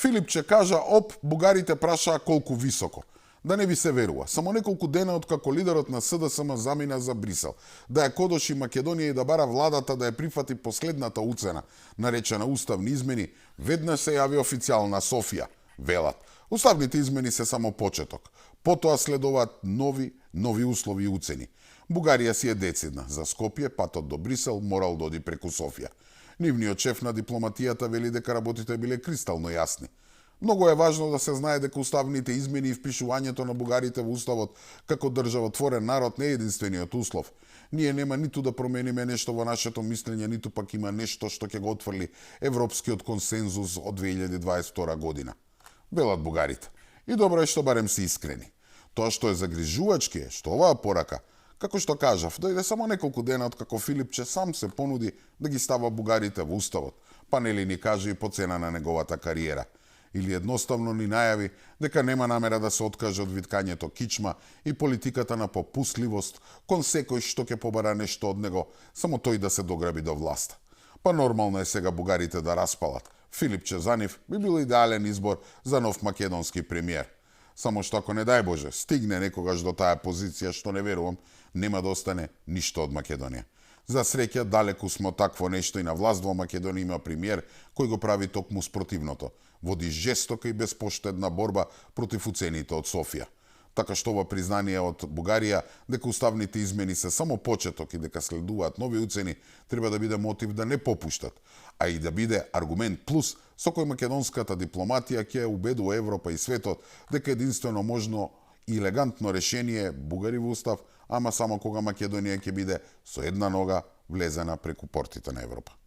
Филипче кажа, оп, бугарите прашаа колку високо. Да не ви се верува. Само неколку дена откако лидерот на СДСМ замина за Брисел, да ја кодоши Македонија и да бара владата да ја прифати последната уцена, наречена уставни измени, веднаш се јави официјална Софија, велат. Уставните измени се само почеток. Потоа следуваат нови услови и уцени. Бугарија си е децидна. За Скопје патот до Брисел морал да оди преку Софија. Нивниот шеф на дипломатијата вели дека работите биле кристално јасни. Многу е важно да се знае дека уставните измени и впишувањето на бугарите во уставот како државотворен народ не е единствениот услов. Ние нема ниту да промениме нешто во нашето мислење, ниту пак има нешто што ќе го отфрли европскиот консензус од 2022 година. Велат бугарите. И добро е што барем се искрени. Тоа што е загрижувачки е што оваа порака, како што кажав, дојде само неколку дена од како Филипче сам се понуди да ги става бугарите во уставот, па нели ни каже и по цена на неговата кариера. Или едноставно ни најави дека нема намера да се откаже од виткањето кичма и политиката на попусливост кон секој што ќе побара нешто од него, само тој да се дограби до власта. Па нормално е сега бугарите да распалат. Филипче за нив би бил идеален избор за нов македонски премиер. Само што ако не дај Боже стигне некогаш до таа позиција, што не верувам, нема да остане ништо од Македонија. За среќа, далеку сме од такво нешто и на власт во Македонија има премиер кој го прави токму спротивното. Води жестока и безпоштедна борба против уцените од Софија. Така што ова признание од Бугарија дека уставните измени се само почеток и дека следуваат нови уцени треба да биде мотив да не попуштат, а и да биде аргумент плюс со кој македонската дипломатија ќе убедува Европа и светот дека единствено можно и елегантно решение бугари во устав, ама само кога Македонија ќе биде со една нога влезена преку портите на Европа.